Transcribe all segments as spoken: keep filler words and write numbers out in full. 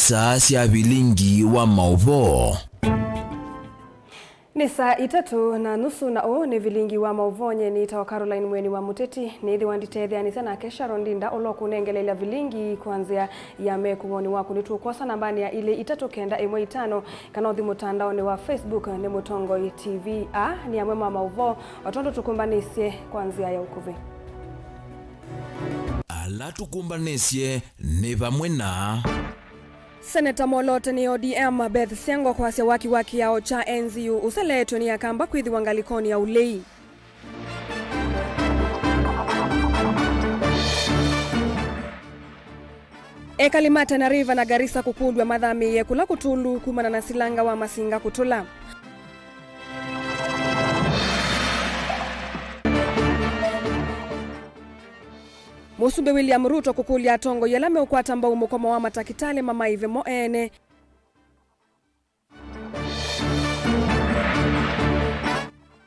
Saa sya vilingi wa maũvoo. Nĩ saa itatũ na nusu, na ũũ nĩ vilingi wa maũvoo. Nyie nĩtawa Caroline Mweni wa Mũteti. Nĩthĩwa nditetheanĩsya nake Sharon Ndinda, ũla ũkũnengeleelya vilingi kwa nzĩa ya mekũvonĩ waku. Nĩtũkwosa nambanĩ ya ilĩ itatũ kenda ĩmwe itano, kana ũthi mũtandaonĩ wa Facebook nĩ Mũtongoi T V. Aa nĩ amwe ma maũvoo o tondũ tũkũmbanĩsye kwa nzĩa ya ũkuvĩ. Ala tũkũmbanĩsye nĩ vamwe na. Seneta Molote nĩ O D M, Beth Siango kwasya waki wa kĩao kya N Z U ũseleetwe nĩ Akamba kwĩthĩwa ngalĩkonĩ ya ũlei. Ekali ma Tana River na Garissa kũkũlw'a mathamĩĩe kũla kũtũlu kumana na silanga wa masinga kũtũla. Mũsumbĩ William Ruto kũkũlya atongoi ala meũkwata mbau mũkomo wa matakĩtalĩ mamaĩve mo ene.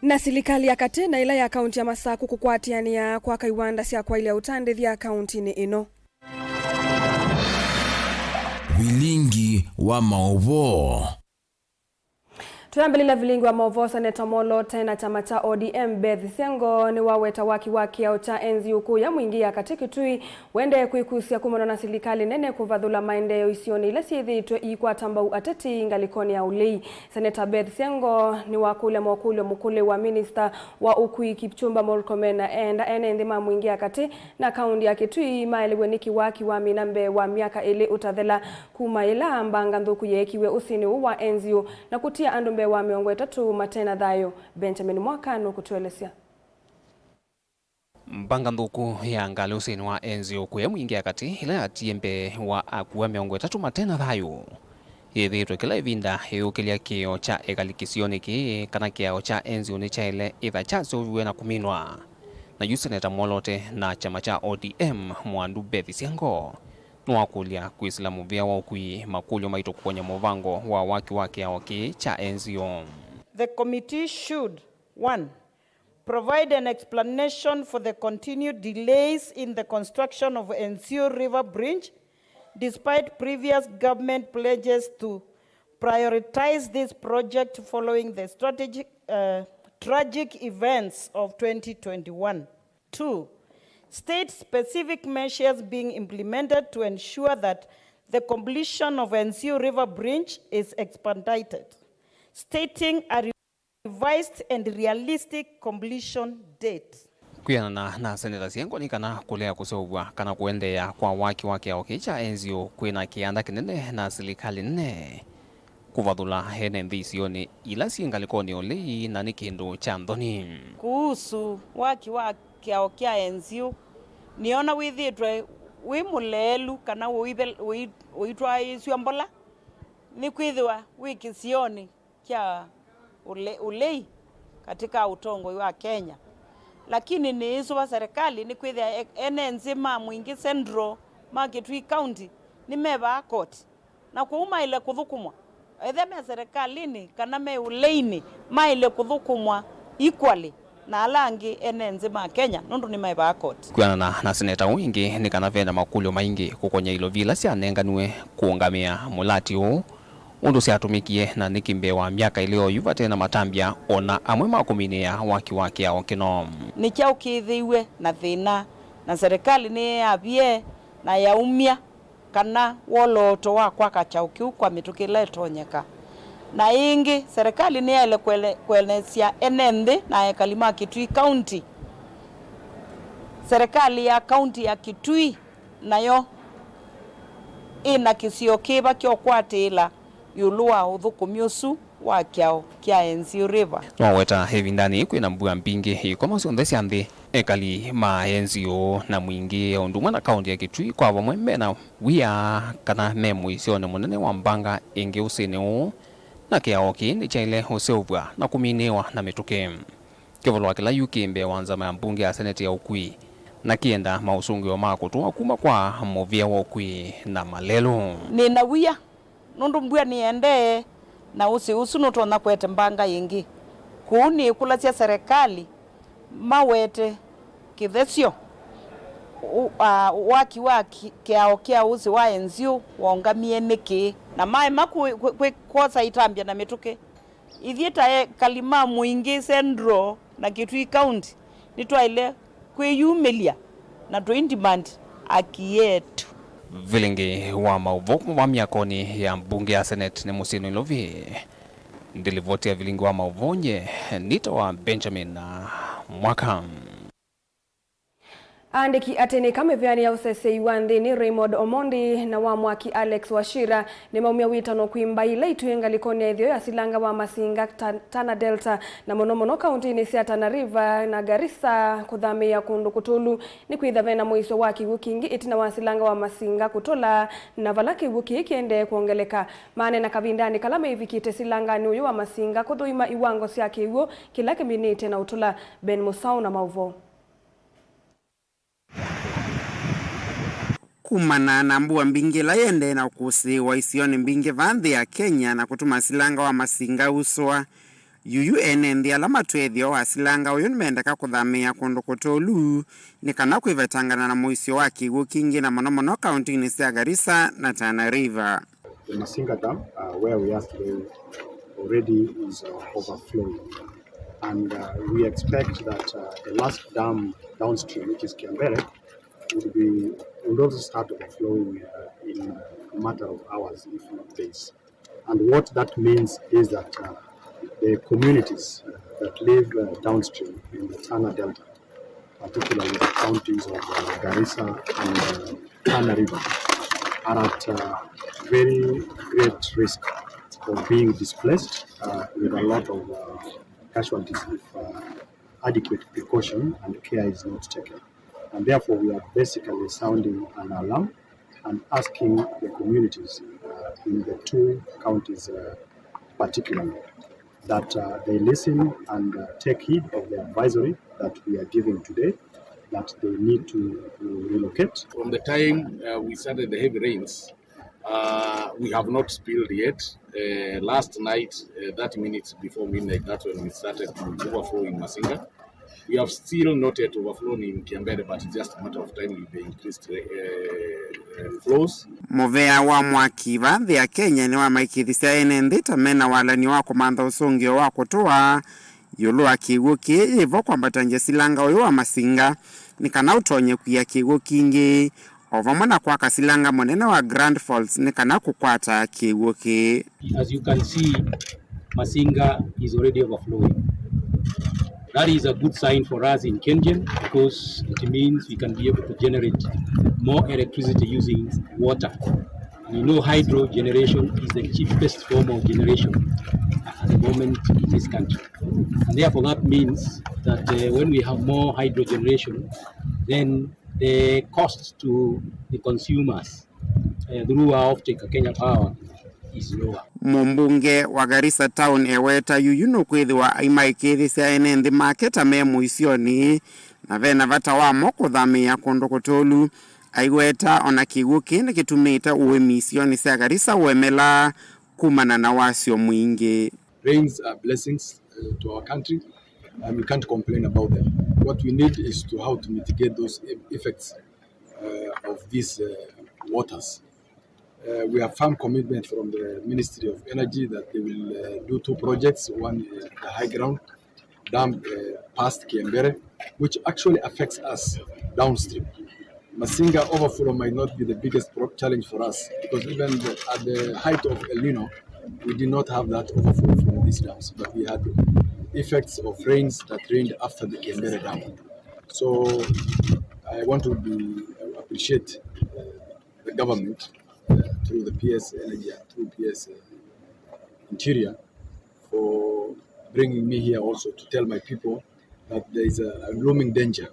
Na silikalĩ ya katĩ na ĩla ya kaunti ya Masaku kũkwatĩanĩa kwaka iwanda sya kwaĩlya ũtandĩthya kauntinĩ ĩno. Vilingi wa maũvoo. Twĩambĩlĩlya vilingi wa maũvoo, Seneta Molote na kyama kya O D M, Beth Siango nĩwaweta waki wa kĩao kya N Z U kũya Mwingi ya katĩ Kitui ũendee kwĩkusya kumana na silikalĩ nene kũvathũla maendeeo isionĩ ila syĩthĩĩtwe iikwata mbau ateti ngalĩkonĩ ya ũlei. Seneta Beth Siango nĩwakũlya mokũlyo mũkũlĩ wa minista wa ũkui Kipchumba Murkomen na eenda ene nthĩ ma Mwingi ya katĩ na kaunti ya Kitui maelew'e nĩkĩ waki wamina mbee wa myaka ĩlĩ ũtathela kuma yĩla mbanga nthũku yeekiwe ũsĩnĩ ũũ wa N Z U na kũtia andũ mbee wa mĩongo ĩtatũ mate na thayũ. Benjamin Mwaka nũkũtũelesya. Mbanga nthũku ya ngalĩ ũsĩnĩ wa N Z U kũya Mwingi ya katĩ, ĩla yatie mbee wa akua mĩongo ĩtatũ mate na thayũ, yĩthĩĩtwe kĩla ĩvinda ĩyũkĩlya kĩĩo kya ekali kĩsionĩ kĩĩ kana kĩao kya N Z U nĩkyaĩle ĩtha kyaseũviw'e na kũminwa. Na yu Seneta Molote na kyama kya O D M, Mwandu Beth Siango nĩwakũlya kwĩsĩla mũvĩa wa ũkui makũlyo maitũ kũkony'a mũvango wa waki wa kĩao kĩĩ kya N Z U. The committee should, one, provide an explanation for the continued delays in the construction of N Z U River Bridge, despite previous government pledges to prioritize this project following the strategic, uh, tragic events of twenty twenty-one. Two, state specific measures being implemented to ensure that the completion of N Z U River Bridge is expedited, stating a revised and realistic completion date. Kwĩanana na Seneta Siango, nĩ kana kũlea kũseũvw'a kana kũendeea kwa waki wa kĩao kĩĩ kya N Z U kwĩ na kĩanda kĩnene na silikalĩ nene kũvathũla ene nthĩ isionĩ ila syĩ ngalĩkonĩ ũlei, na nĩ kĩndũ kya nthoni. Kuhusu waki wa kĩao kya N Z U, nĩona wĩthĩĩtwe wĩ mũleelu kana ũive-, ũi-, ũitwaĩĩsw'a mbola, nĩkwĩthĩwa wĩ kĩsionĩ kya ũle-, ũlei katĩ ka ũtongoi wa Kenya. Lakini nĩĩsũva serikali nĩkwĩthĩa e-, ene nthĩ ma Mwingi Central ma Kitui County nĩmevaa koti, na kwoou maĩle kũthũkũmwa. Ethĩa me serikalini kana me ũleinĩ, maĩle kũthũkũmwa equally na ala angĩ ene nthĩ ma Kenya, nũndũ nĩmaĩvaa koti. Kwĩanana na seneta ũũ ĩngĩ, nĩ kana ve na makũlyo maingĩ kũkony'a ilovi ila syanenganiwe kũũngamĩa mũlati ũũ, ũndũ syatũmĩkie, na nĩkĩ mbee wa myaka ĩlĩ oyu vate na matambya o na amwe ma kũminĩĩa waki wa kĩao kĩno. Nĩ kyaũ kĩthĩiwe na thĩna, na serikali nĩyeeavie na yaumya kana wolooto wa kwaka kyaũ kĩu kwa mĩtũkĩ ĩla ĩtonyeka. Na ĩngĩ, serikali nĩyaĩle kũele-, kũelesya ene nthĩ na ekali ma Kitui County, serikali ya kaunti ya Kitui nayo ĩna kĩsio kĩva kya ũkwatĩĩla ĩũlũ wa ũthũkũmi ũsu wa kyaũ kya N Z U River. Nĩwaweta ĩvindanĩ yĩĩ kwĩna mbua mbingĩ ikomo syonthe sya nthĩ. Ekali ma N Z U na Mwingi o ũndũ ũmwe na kaunti ya Kitui kwa vamwe mena wia kana me mũisyonĩ mũnene wa mbanga ĩngĩ ũsĩnĩ ũũ, na kĩao kĩĩ nĩkyaĩle ũseũvw'a na kũminĩĩwa na mĩtũkĩ. Kĩvolwa kĩla yu kĩ mbee wa nzama ya mbunge ya seneti ya ũkui, na kĩenda maũsũngĩo ma kũtũa kuma kwa mũvĩa wa ũkui na malelũ. Nĩ na wia nũndũ mbua nĩyendee, na ũsĩ ũsu nũtonya kũete mbanga ĩngĩ. Kwoou nĩĩkũlasya serikali mawete kĩthesyo Ũ-, a, waki wa ki-, kĩao kya ũsĩ wa enzio waũngamie nĩkĩ? Na maema kwĩ-, kwĩ-, kwĩ-, kwosa itambya na mĩtũkĩ. Ithyĩ ta ekali ma Mwingĩ Central na Kitui County, nĩtwaĩle kwĩyumĩlya na tũi demand haki yetu. Vilingi wa maũvoo kuma myakonĩ ya mbunge ya Senate nĩ mũsyĩ Nairobi. Ndilivoti ya vilingi wa maũvoo nye nĩtawa Benjamin Mwaka. Aandĩki atĩ nĩ kamĩvĩanĩ ya ũseseĩ wa nthĩnĩ Raymond Omondi na wa mwaki Alex Wachira nĩmaumya wĩtano kwĩ mbaĩ ila itwĩe ngalĩkonĩ ya ĩtheo ya silanga wa Masinga, Ta-, Tana Delta, na mũno mũno kaũntĩnĩ sya Tana River na Garissa kũthamĩĩa kũndũ kũtũlu, nĩkwĩthĩwa vena mũisyo wa kĩw'ũ kingĩ ĩtina wa silanga wa Masinga kũtũla, na vala kĩw'ũ kĩĩ kĩendee kwongeleka. Maneena kavindanĩ kala meivikĩte silanganĩ ũyũ wa Masinga kũthũima iwango sya kĩw'ũ kĩla kĩminĩte na ũtũla. Ben Mũsaũ na maũvoo. Kumana na mbua mbingĩ ĩla yĩendee na kũsĩĩwa isionĩ mbingĩ vaa nthĩ ya Kenya na kũtuma silanga wa Masinga usũa, yuyu ene nthĩ ala matwĩe ĩtheo wa silanga ũyũ nĩmendeka kũthamĩĩa kũndũ kũtũlu nĩ kana kwĩvetangana na mũisyo wa kĩw'ũ kingĩ, na mũno mũno kaũntĩnĩ sya Garissa na Tana River. The Masinga Dam, uh, where we are today, already is, uh, overflowing. And, uh, we expect that, uh, the last dam downstream, which is Kiambere, would be, would also start overflowing, uh, in a matter of hours, if not days. And what that means is that, uh, the communities, uh, that live, uh, downstream in the Tana Delta, particularly the counties of, uh, Garissa and, uh, Tana River, are at, uh, very great risk of being displaced, uh, with a lot of, uh, casualties if, uh, adequate precaution and care is not taken. And therefore, we are basically sounding an alarm and asking the communities, uh, in the two counties, uh, particularly, that, uh, they listen and, uh, take heed of the advisory that we are giving today, that they need to, to relocate. From the time, uh, we started the heavy rains, uh, we have not spilled yet. Uh, last night, uh, thirty minutes before midnight, that's when we started to overflow in Masinga. We have still not yet overflown in Kiambere, but it's just a matter of time with the increased, uh, uh, flows. Mũvea wa mwaki vaa nthĩ ya Kenya nĩwamaikĩthisya ene nthĩ ta mena walany'o wa kũmantha ũsũngĩo wa kũtũa ĩũlũ wa kĩw'ũ kĩĩ yĩvo kwambatangya silanga ũyũ wa Masinga nĩ kana ũtonye kwia kĩw'ũ kingĩ, o vamwe na kwaka silanga mũnene wa Grand Falls nĩ kana kũkwata kĩw'ũ kĩĩ. As you can see, Masinga is already overflowing. That is a good sign for us in KenGen because it means we can be able to generate more electricity using water. And you know, hydro generation is the cheapest form of generation at the moment in this country. And therefore, that means that, uh, when we have more hydro generation, then the cost to the consumers, uh, through our offtake, Kenya Power, is lower. Mũmbunge wa Garissa Town eweta yuyu nũkwĩthĩwa aimaĩkĩĩthĩsya ene nthĩ make ta me mũisyonĩ, na vena vata wamo kũthamĩĩa kũndũ kũtũlu. Aiweta ona kĩw'ũ kĩĩ nĩkĩtumĩte ũĩmi isionĩ sya Garissa ũemela kumana na wasyo mwingĩ. Rains are blessings, uh, to our country, and we can't complain about them. What we need is to how to mitigate those e-, effects, uh, of these, uh, waters. Uh, we have firm commitment from the Ministry of Energy that they will, uh, do two projects, one, uh, the high ground dam, uh, past Kiambere, which actually affects us downstream. Masinga overflow might not be the biggest pro-, challenge for us, because even the, at the height of El Nino, we did not have that overflow from these dams, but we had effects of rains that rained after the Kiambere dam. So I want to be, uh, appreciate, uh, the government, uh, through the P S Energy and through P S, uh, Interior, for bringing me here also to tell my people that there is a, a looming danger.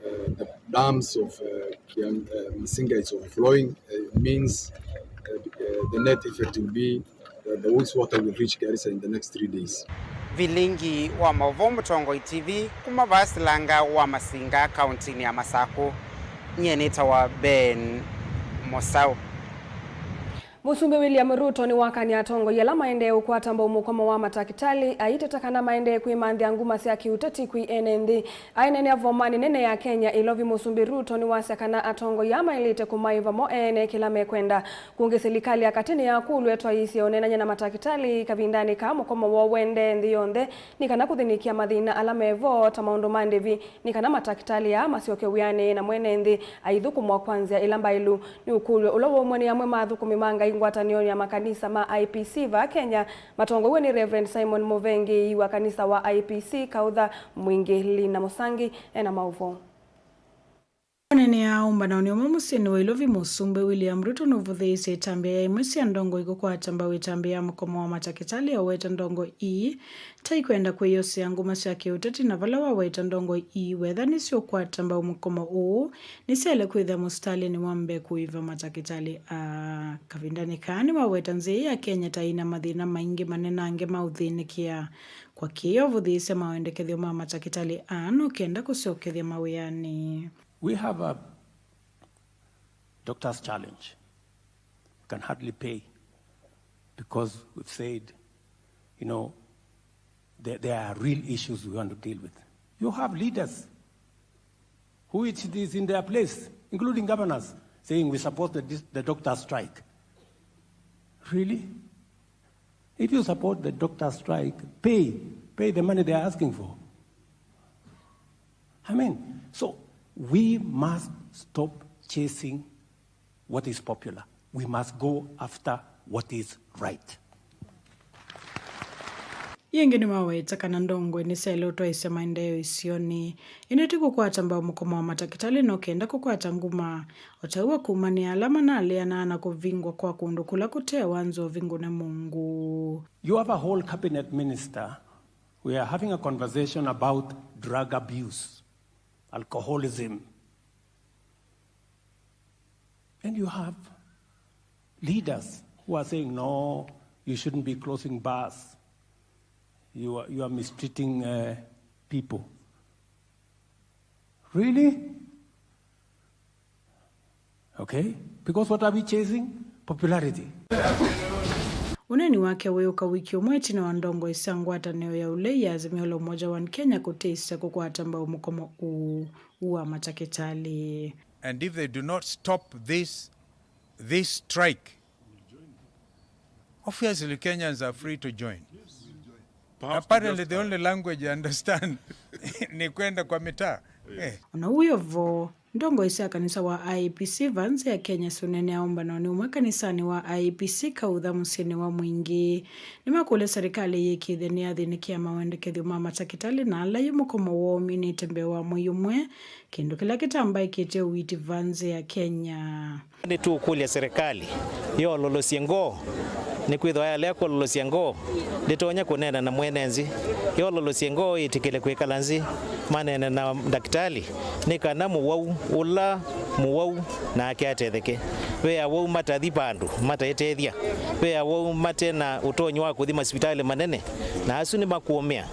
Uh, the dams of, uh, Kiam-, uh, Masinga is overflowing, uh, means, uh, uh, the net effect will be that the wastewater will reach Garissa in the next three days. Vilingi wa maũvoo, Mũtongoi T V, kuma vaa silanga wa Masinga, kaũntĩnĩ ya Masakũ. Nyie nĩtawa Ben Mosau. Mũsumbĩ William Ruto nĩwakany'a atongoi ala maendee ũkwata mbau mũkomo wa matakĩtalĩ, aiteta kana maendee kwĩmanthĩa nguma sya kĩũteti kwĩ ene nthĩ. Aineenea vomanĩ nene ya Kenya, Ilovi, Mũsumbĩ Ruto nĩwasya kana atongoi aa maĩlĩte kũmaĩva mo ene kĩla mekwenda. Kũngĩ, silikalĩ ya katĩ nĩyakũlw'a ĩtwaĩĩsye ũneenany'a na matakĩtalĩ kavindanĩ kaa mũkomo woo ũendee nthĩ yonthe, nĩ kana kũthĩnĩkĩa mathĩna ala me vo ta maũndũ ma ndĩvi, nĩ kana matakĩtalĩ aa masyoke wĩanĩ na mwene nthĩ aithũkũmwa kwa nzĩa ĩla mbaĩlu. Nĩ ũkũlyo ũla waumw'a nĩ amwe ma athũkũmi ma Ngai ngwatanĩonĩ ya makanisa ma I P C vaa Kenya, matongoew'e nĩ Reverend Simon Muvengi wa kanisa wa I P C Kautha Mwingĩ. Lina Musangi ena maũvoo. Onene ya ũmbano nĩ ũmwe mũsyĩnĩ wa Ilovi, Mũsumbĩ William Ruto nũvũthĩĩsye ĩtambya ya imwe sya ndongoi kũkwata mbau ĩtambya ya mũkomo wa matakĩtalĩ, aweta ndongoi ii ta ikwenda kwĩyosea nguma sya kĩũteti, na vala waweta ndongoi ii wetha nĩsyũkwata mbau mũkomo ũũ, nĩsyaĩle kwĩthĩa mũsitalĩnĩ wa mbee kũĩva matakĩtalĩ aa. Kavindanĩ kaa nĩwaweta nzĩa ya Kenya ta ĩna mathĩna maingĩ manenange ma ũthĩnĩkĩa. Kwa kĩĩ ũvũthĩĩsya mawendekethyo ma matakĩtalĩ aa nũkenda kũsyokethya mawĩanĩ. We have a doctor's challenge. We can hardly pay because we've said, you know, there, there are real issues we want to deal with. You have leaders who it is in their place, including governors, saying we support the, dis- the doctor's strike. Really? If you support the doctor's strike, pay, pay the money they are asking for. I mean, so we must stop chasing what is popular. We must go after what is right. Yĩngĩ nĩmaweta kana ndongoi nĩsyaĩle ũtwaĩsya maendeeo isionĩ, ĩndĩ ti kũkwata mbau mũkomo wa matakĩtalĩ no kenda kũkwata nguma, o ta ũu akumanĩa ala manaleanaa na kũvingwa kwa kũndũ kũla kũteawa nzovi ngũne mũngũ. You have a whole cabinet minister. We are having a conversation about drug abuse, alcoholism. And you have leaders who are saying, no, you shouldn't be closing bars. You are, you are mistreating uh, people. Really? Okay? Because what are we chasing? Popularity. Ũneeni wake wĩũka wiki ũmwe ĩtina wa ndongoi sya ngwatanĩo ya ũlei ya Azimio la Umoja One Kenya kũtĩsya kũkwata mbau mũkomo ũũ wa matakĩtalĩ. And if they do not stop this, this strike, obviously Kenyans are free to join. Apparently the only language I understand nĩ kwenda kwa mitaa. Eh. Ona wĩ o vo, ndongoi sya kanisa wa I E B C vaa nzĩ ya Kenya syũneenea ũmbano nĩ ũmwe kanisanĩ wa I E B C Kautha mũsyĩnĩ wa Mwingĩ. Nĩmakũlya serikali yĩkĩĩthye nĩyathĩnĩkĩa mawendekethyo ma matakĩtalĩ na ala yu mũkomo woo ũminĩte mbee wa mwei ũmwe, kĩndũ kĩla kĩtambaĩkĩte ũiiti vaa nzĩ ya Kenya. Nĩtũũkũlya serikali yololosye ngoo, nĩkwĩthĩwa yalea kwololosya ngoo, ndĩtonya kũneena na mwene nzĩ. Yololosye ngoo, ĩtĩkĩle kwĩkala nzĩ, maneene na ndakĩtalĩ, nĩ kana mũwau ũla mũwau nake atetheke. Ve awau matathi vandũ mataetethya, ve awau mate na ũtonyi wa kũthi masivitalĩ manene, na asu nĩmakũũmĩa.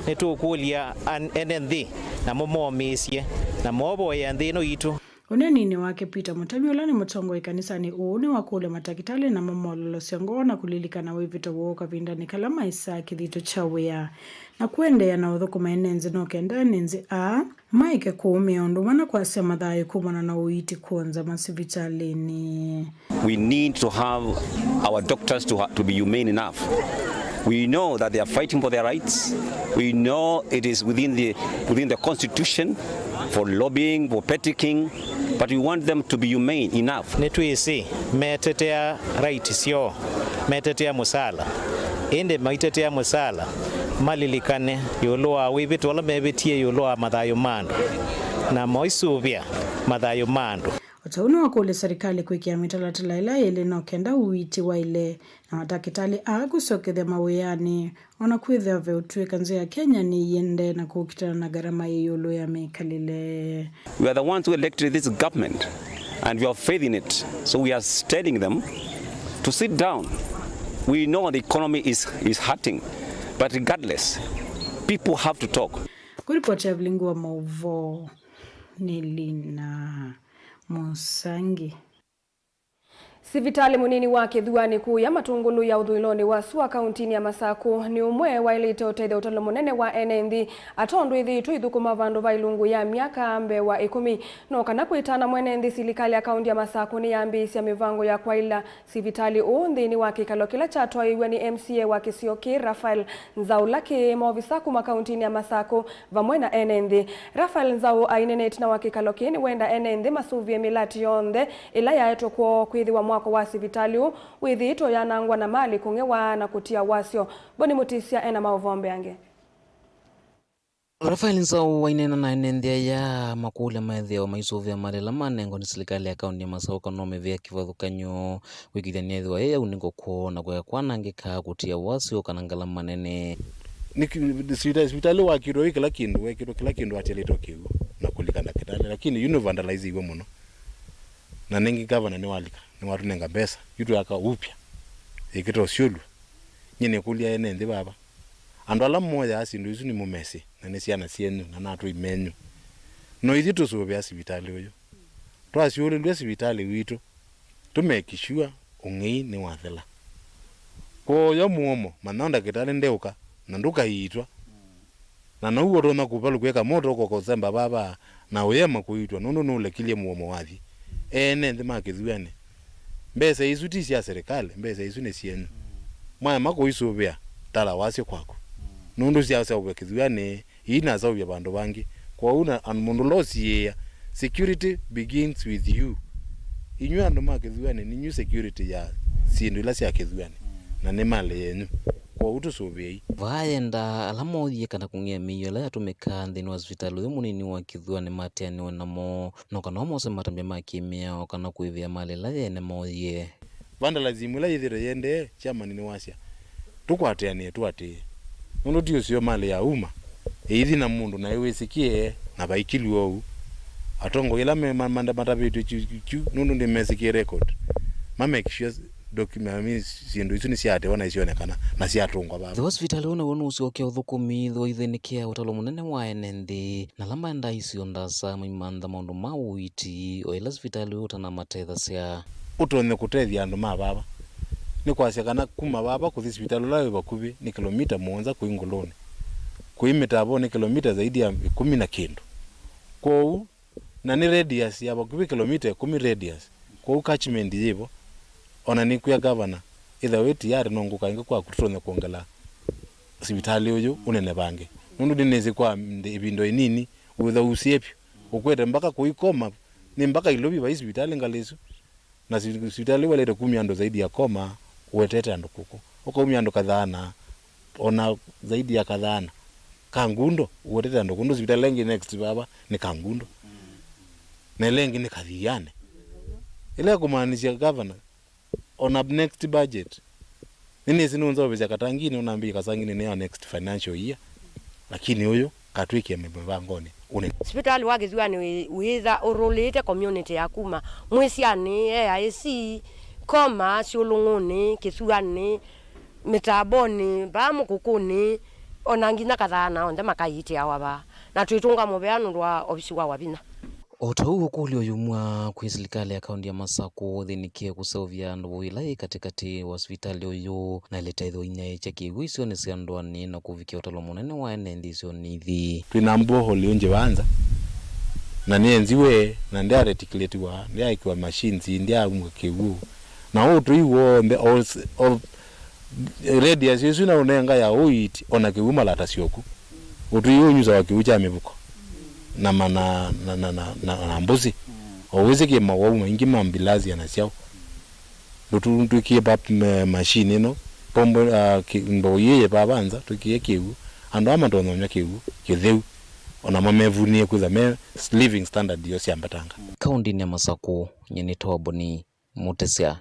Nĩtũũkũlya an- ene nthĩ, namo momĩĩsye, na moovoyea nthĩ ĩno yitũ. Ũneeninĩ wake, Peter Mũtemi, ũla nĩ mũtongoi kanisanĩ ũũ, nĩwakũlya matakĩtalĩ namo mololosya ngoo na kũlilikana wĩvĩto woo kavindanĩ kala maĩsaa kĩthito kya wĩa, na kũendeea na ũthũkũma ene nzĩ no kenda ene nzĩ aa maĩke kũũmĩa ũndũ ũmwe na kwasya mathayũ kumana na ũiiti kũũ nza masivitalĩnĩ. We need to have our doctors to, ha- to be humane enough. We know that they are fighting for their rights. We know it is within the, within the constitution for lobbying, for politicking, but we want them to be humane enough. Nĩtwĩsĩ metetea right syoo, metetea mũsala, ĩndĩ maitetea mũsala malilikane ĩũlũ wa wĩvĩto ũla mevĩtie ĩũlũ wa mathayũ ma andũ, na moisũvĩa mathayũ ma andũ. O ta ũu nĩwakũlya serikali kwĩkĩa mĩtalatala ĩla ĩlĩ no kenda ũiiti waĩle na matakĩtalĩ aa kũsyokethya mawĩanĩ, o na kwĩthĩwa ve ũtw'ĩka nzĩ ya Kenya nĩiendee na kũkitana na ngarama yĩ ĩũlũ ya mĩkalĩle. We are the ones who elected this government and we have faith in it. So we are telling them to sit down. We know the economy is, is hurting, but regardless, people have to talk. Kũripoti ya vilingi wa maũvoo nĩ Lina Mũsangi. Sivitalĩ mũnini wa Kĩthuanĩ kũũya Matũngũlũ ya ũthũĩlonĩ wa sua kauntinĩ ya Masakũ nĩ ũmwe waĩlĩte ũtethya ũtalo mũnene wa ene nthĩ, atondũ ĩthĩĩtwe ithũkũma vandũ va ilungu ya myaka mbee wa ĩkũmi. No kana kwĩtana mwene nthĩ, silikalĩ ya kaunti ya Masakũ nĩyambĩĩsya mĩvango ya kwaĩla sivitalĩ ũũ nthĩnĩ wa kĩkalo kĩla kyatwaĩiw'e nĩ M C A wa kĩsio kĩĩ, Raphael Nzau, ũla kĩ maovisa kuma kauntinĩ ya Masakũ vamwe na ene nthĩ. Raphael Nzau ainenete na wa kĩkalo kĩĩ nĩwenda ene nthĩ masũvĩe mĩlatĩ yonthe ĩla yaetwe kwoo kwĩthĩwa mwako wa sivitalĩ ũũ wĩthĩĩtwe ũyanangwa na malĩ kũng'ewa na kũtia wasyo. Boni Mũtĩsya ena maũvoo mbeange. Raphael Nzau waineena na ene nthĩ aya makũlya methĩawa maisũvĩa malĩ ala manengwa nĩ silikalĩ ya kaunti ya Masakũ kana no mĩvĩa kĩvathũkany'o kwĩkĩthya nĩethĩwa ĩ aunĩko kwoo na kũya kwanangĩka kũtia wasyo kana ngalama nene. Nĩ ki-, sivita-, sivitalĩ wakĩtwe wĩ kĩla kĩndũ, wekĩtwe kĩla kĩndũ atialĩtwe kĩw'ũ na kũlika ndakĩtalĩ, lakini yu nĩvandalaiziwe mũno. Na nĩngĩ gavana nĩwalika, nĩwatũnenga mbesa, yu twĩaka upya, ĩkĩta ũsyũlw'a. Nyie nĩkũlya ene nthĩ vava, andũ ala moyaa syĩndũ isu nĩmũmesĩ, na nĩ syana syenyu, na natũi menyu. No ithyĩ tũsũvĩa sivitalĩ ũyũ. Twasyũlĩlw'a sivitalĩ witũ, tũmekishua ũng'ei nĩwathela. Kwoya mũomo, manya ndakĩtalĩ ndeũka, na ndũkaiitwa. Na now'o ũtonya kũvalũkw'e kamoto ũkoka ũsemba vava, na ũyema kũiitwa, nũndũ nũlekilye mũomo wathi. Ene nthĩ ma Kĩthuanĩ, mbesa isu ti sya serikali, mbesa isu nĩ syenyu. Mwaema kũisũvĩa, tala wasyo kwaku. Nũndũ syaseũvw'a Kĩthuanĩ, iinaseũvya vandũ vangĩ. Kwoou na, and mũndũ ũla ũsiĩĩa, security begins with you. Inyw'ĩ andũ ma Kĩthuanĩ, ninyw'ĩ security ya syĩndũ ila sya Kĩthuanĩ, na nĩ malĩ yenyu. Kwoou tũsũvĩei. Vaa yenda ala moyie kana kũng'ĩa mĩio ĩla yatũmĩkaa nthĩnĩ wa sivitalĩ ũyũ mũnini wa Kĩthuanĩ mateanĩwe namo, no kana mose matambya ma kĩmĩao kana kũĩvĩa malĩ ĩla yene moyie. Vandalism ĩla yĩthĩĩtwe yĩendee, chairman nĩwasya, tũkwatĩanĩe tũatĩĩe. Nũndũ ti ũseo malĩ ya uma, ĩithi na mũndũ naĩ wĩsĩkĩe na vaikilw'e ũu. Atongoi ĩla me-, ma-, manda-, matavĩtw'e kyu, kyu, kyu, nũndũ nĩmesĩkĩe record. Ma make sure document, I mean, syĩndũ isu nĩsyaatĩwa na isyonekana na syatũngwa vava. Ĩthĩwa sivitalĩ ũũ naw'o nũũsyoke ũthũkũmi, ĩthĩwa ithĩnĩkĩa ũtalo mũnene wa ene nthĩ, na ala maendaa isio ndasa maimantha maũndũ ma ũiiti, o ĩla sivitalĩ ũũ ũtanamatethasya. Ũtonye kũtethya andũ ma vava. Nĩ kwasya kana kuma vava kũthi sivitalĩ ũla wĩ vakuvĩ nĩ kĩlomita mũonza kũi Ngũlũnĩ. Kũi Mĩtavonĩ nĩ kĩlomita zaidi ya ĩkũmi na kĩndũ. Kwoou, na nĩ radius ya vakuvĩ kĩlomita ĩkũmi radius. Kwoou catchment yĩvo. Ona nĩkwĩa gavana, ĩtha wĩ tayari no ngũka ĩngĩ kwaku tũtonye kwongela sivitalĩ ũyũ ũnenevange. Nũndũ nĩnĩsĩ kwa nd-, ĩvinda ĩnini, wĩtha usĩe vyũ. Ũkwete mbaka kũikoma, nĩ mbaka Ilovi vai sivitalĩ ngalĩ ĩsu. Na si-, sivitalĩ ĩu waĩlĩte kumya andũ zaidi ya koma, ũetete andũ kũkũ. Ũkaumya andũ kathaana, ona zaidi ya kathaana. Kangundo, ũetete andũ kũndũ sivitalĩ ĩngĩ next vava nĩ Kangundo. Na ĩla ĩngĩ nĩ Kathianĩ. Ĩla ĩkũmaanisya gavana, on a next budget. Nĩnĩsĩ nũnzaũvĩsya katanginĩ, ũnambĩie katanginĩ nĩ ya next financial year. Lakini ũyũ, katwĩkĩe mĩvangonĩ. Ũnĩ. Sivitalĩ wa Kĩthuanĩ wĩ-, wĩtha ũrũlĩte community ya kuma Mwĩsyanĩ, A I C, Koma, Syũlũng'ũnĩ, Kĩthuanĩ, Mĩtambonĩ, vaa Mũkũkũnĩ, ona nginya Kathaana onthe makaiitĩawa vaa. Na twĩtũnga mũvea nũndũ wa ovisi wa wavinya. O ta ũu ũkũlyo ũyumw'a kwĩ silikalĩ ya kaunti ya Masakũ ũthĩnĩkie kũseũvya ndũvũ ĩla yĩ katĩkatĩ wa sivitalĩ ũyũ, na ĩlĩtethyo inyaĩĩkya kĩw'ũ isionĩ sya ndũanĩ na kũvikĩa ũtalo mũnene wa ene nthĩ isionĩ ithi. Twĩ na borehole ĩngĩ vaa nza, na nĩyenziwe, na ndyaareticulatiwa, ndyaĩkĩwa machines, ndyaumw'a kĩw'ũ. Na ũtũi w'onthe, all, all radius ĩsu naũnenga ya ũiiti, ona kĩw'ũ malata syoku. Ũtũi ũnyusawa kĩw'ũ kya mĩvuko na mana, na, na, na, na, na mbũsĩ. O wĩsĩ kĩ mawau maingĩ ma mbilasia na syaũ. Ndũtũ twĩkĩe pap ma-, machine ĩno, pombo, ah, kĩ-, ndoo yĩĩ vavanza, twĩkĩe kĩw'ũ. Andũ aa matonyonywa kĩw'ũ kĩtheu, ona mamevunĩe kwĩtha me s-, living standard yoo syambatanga. Kaũndĩnĩ ya Masakũ, nyie nĩ Toboni Mũtĩsya.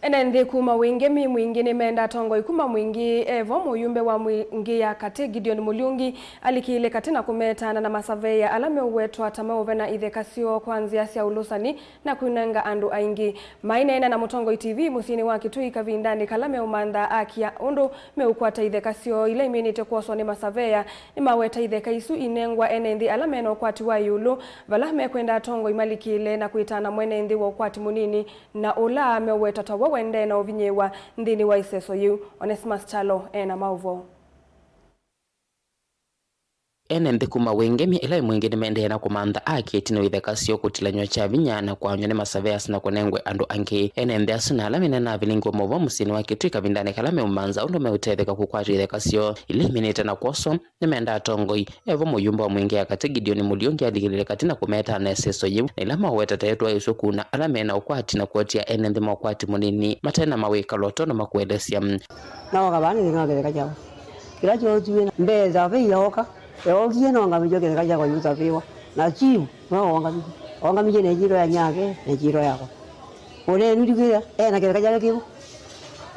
Ene nthĩ kuma Wĩngĩ, Mwingi nĩmenda atongoi kuma Mwingi, evo mũyumbe wa Mwingi ya Katĩ Gideon Mũliungi alikĩle katĩ na kũmetaana na masaveĩa ala meũwetwa ta meũvena itheka syoo kwa nzĩa sya ũlũsani na kwĩnenga andũ aingĩ. Maineena na Mũtongoi T V mũsyĩnĩ wa Kitui kavindanĩ kala meũmantha aki ya ũndũ meũkwata itheka syoo ila imĩnĩte kwoswa nĩ masaveĩa, nĩmaweta itheka isu inengwa ene nthĩ ala mena ũkwati wa ĩũlũ, vala mekwenda atongoi malikĩle na kwĩtana mwene nthĩ wa ũkwati mũnini na ũla meũweta ta we ũendee na ũvinyĩĩwa nthĩnĩ wa ĩseso yĩu. Onesmus Kyalo ena maũvoo. Ene nthĩ kuma Wĩngĩ, ĩla ĩ Mwingi, nĩmaendee na kũmantha aki ĩtina wa itheka syoo kũtilanywa kya vinya na kwaanywa nĩ masaveasi na kũnengwe andũ angĩ. Ene nthĩ asu na ala meneenaa na avilingi wa maũvoo mũsyĩnĩ wa Kitui kavindanĩ kala meũmantha ũndũ meũtetheka kũkwata itheka syoo ila imĩnĩte na kwoswa, nĩmenda atongoi, evo mũyumbe wa Mwingi ya Katĩ Gideon Mũliungi alikĩlile katĩ na kũmetaana ĩseso yĩu, na ila maweta ta etwa ĩsũ kuna ala mena ũkwati na kũatia ene nthĩ ma ũkwati mũnini mate na mawĩkalo tondũ makũelesya. Naoka vaa nĩthĩnaa kĩtheka kyakwa kĩla kyootiwe na mbesa vei yaoka, yookie noongamĩtye kĩtheka kyakwa yũsavĩwa na chief no oongamĩtye, oongamĩtye na ĩkyĩtwa ya nyake na ĩkyĩtwa yakwa. Ũnenu ndikwĩthĩa ena kĩtheka kyake kĩvo,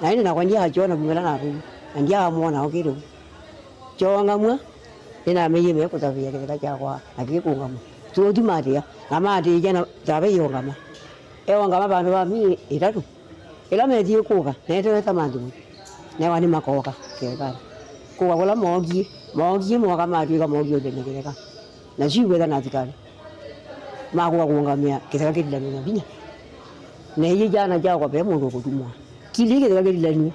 na ĩndĩ nakwa ndyaakyona kuma ĩla navĩiwe, na ndyaamwona okĩte vu. Kyoongamw'a, nĩnameie me kũsavĩa kĩtheka kyakwa na kĩkũngamw'a. Tũũtuma atĩa? Na maatĩĩkya na save ĩũngama. Eũngama vandũ va myei ĩtatũ. Ĩla meetie kũka, neeteweta manthimũ. Newa nĩmakooka kĩthekanĩ. Kũka kũla mookie, mookie mooka matw'ĩka mookie ũthenya kĩtheka. Na syu kwĩtha na asikalĩ makũka kũũngamĩa kĩtheka kĩtilanw'e na vinya. Neie kyana kyakwa ve mũndũ ũkũtumwa. Kili kĩtheka kĩtilanw'e.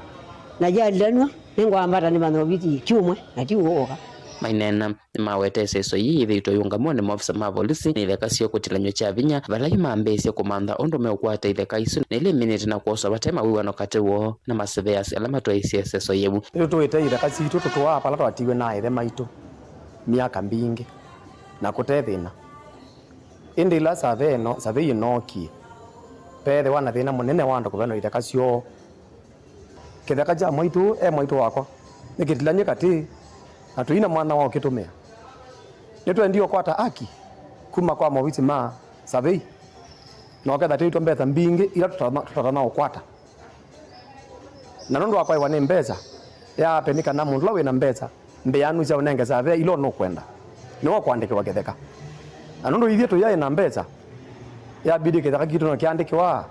Na kyatilanw'a, nĩngwambata nĩmanthe ovisi kyumwe, na ti ũũ ũka. Maineena, nĩmaweta ĩseso yĩĩ yĩthĩĩtwe yĩũngamw'a nĩ maofisa ma volisi nĩ itheka syoo kũtilanywa kya vinya, vala yu mambĩĩsye kũmantha ũndũ meũkwata itheka isu na ila imĩnĩte na kwoswa vate mawĩw'ano katĩ woo na masaveasi ala matwaĩisye ĩseso yĩu. Nĩtũtũĩte itheka sitũ tũtũaa vala twatiwe na ĩthe maitũ myaka mbingĩ na kũte thĩna. Ĩndĩ ĩla save ĩno, savei ĩnookie, peethĩwa na thĩna mũnene wa andũ kũvenwa itheka syoo. Kĩtheka kya mwaitũ e mwaitũ wakwa nĩkĩtilany'e katĩ, na tũi na mwanya wa ũkĩtũmĩa. Nĩtwendie ũkwata aki kuma kwa maovisi ma savei, na ũketha twĩtwa mbesa mbingĩ ila tũtana, tũtatana ũkwata. Na nũndũ wa kwaĩwa nĩ mbesa, yaape nĩ kana mũndũ ũla wĩ na mbesa mbĩanu sya ũnenge savea ila ũnũkwenda, nĩwe ũkũandĩkĩwa kĩtheka. Na nũndũ ithyĩ tũyaĩ na mbesa, yabidi kĩtheka kitũ no kĩandĩkĩwa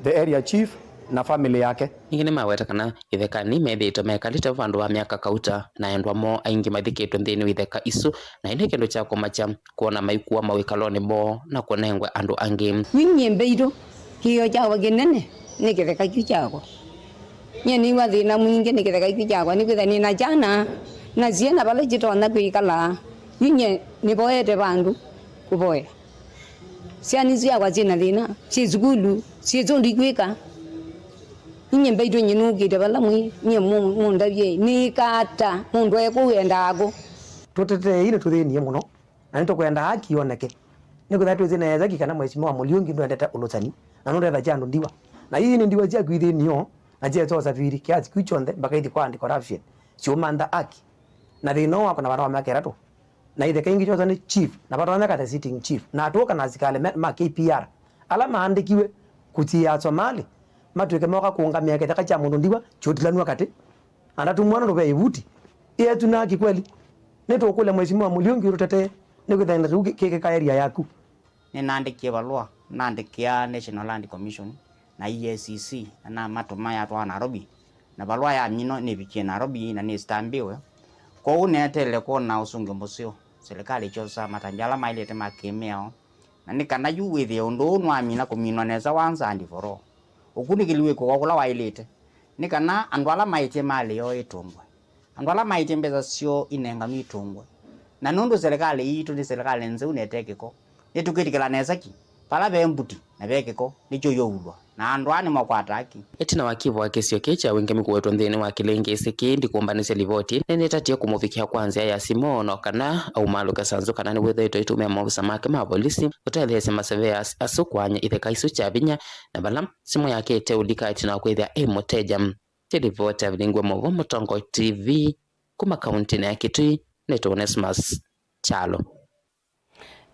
the area chief na family yake. Ningĩ nĩmaweta kana ithekani methĩĩtwe mekalĩte vandũ va myaka kauta na endwa moo aingĩ mathikĩtwe nthĩnĩ wa itheka isu, na ĩndĩ kĩndũ kya kũmakya kwona maikuwa mawĩkalonĩ moo na kũnengwe andũ angĩ. Yu nyie mbeitũ, kĩĩo kyakwa kĩnene nĩ kĩtheka kyu kyakwa. Nyie nĩw'a thĩna mwingĩ nĩ kĩtheka kyu kyakwa, nĩkwĩtha nĩ na kyana na syana vala syĩtonya kwĩkala. Yu nyie nĩvoete vandũ kũvoya. Syana isu syakwa syĩ na thĩna, syĩ sukulu, syĩ syũndũ ikwĩka. Inyie mbaitũ nyie nũkĩte vala mwĩ, nyie mũ-, mũndavye, nĩĩka ata mũndũ e kũu endaa kũ? Tũteteei nĩtũthĩnie mũno, na nĩtũkwenda haki yoneke. Nĩkwĩthĩwa twĩsĩ nesa ki kana Mheshimiwa Mũliungi ndwendete ũlũsani, na nũndethakya andũ ndiwa. Na ii nĩ ndiwa syaku ithĩnio, na syesa ũsaviri, kiasi kĩu kyonthe, mpaka ithi kwa anti-corruption, syũmantha haki. Na thĩna ũũ wakwa na vata wa myaka ĩtatũ. Na itheka ingĩ kyosa nĩ chief, na vatonya kate sitting chief, na atũũka na asikalĩ me-, ma K P R, ala maandĩkiwe kũtiĩa Asomali, matw'ĩke moka kũũngamĩa kĩtheka kya mũndũ ndiwa kyũtilanw'a katĩ. Na ndatumwa nũndũ ve ĩvuti, ĩetu na haki kweli. Nĩtũkũlya Mheshimiwa Mũliungi ũtũtetee, nĩkwĩthĩwa kĩndũ kĩu kĩ-, kĩkĩka area yaku. Nĩnaandĩkie valũa, naandĩkĩa National Land Commission na E A C C, na namatũma yatwawa Nairobi, na valũa yaminwa nĩvikie Nairobi na nĩstambiwe. Kwoou neeteele kwona ũsũngĩo mũseo, silikalĩ ĩkyosa matambya ala maĩlĩte ma kĩmĩao, na nĩ kana yu wĩthĩe ũndũ ũũ nĩwamina kũminwa nesa once and for all. Ũkunĩkĩli wĩkwe o kũla waĩlĩte, nĩ kana andũ ala maĩtye malĩ yoo ĩtũngwe. Andũ ala maĩtye mbesa syoo inenganwe itũngwe. Na nũndũ silikalĩ yitũ nĩ silikalĩ nzeu na ĩte kĩko, nĩtũkwĩtĩkĩla nesa ki, vala ve mbuti na ve kĩko, nĩkyo ĩũulwa, na andũ aa nĩmakwata haki. Ĩtina wa kĩvo wa kĩsio kĩĩ kya Wĩngĩ kũwetwa nthĩnĩ wa kĩlĩngĩĩsĩ kĩĩ, ndikũmbanĩsya livoti, nĩnĩtatie kũmũvikĩa kwa nzĩa ya simũ, no kana aumaalũke sanzu kana nĩwĩthĩĩtwe aitũmĩa maovisa make ma volisi kũtetheesya masaveasi asu kũany'a itheka isu kya vinya, na vala simũ yake ĩteũlika ĩtina wa kwĩthĩa ĩ mũteja. Nĩ livoti ya Vilingwe Mũvo, Mũtongoi T V, kuma kauntinĩ ya Kitui, nĩtwa Onesmus Kyalo.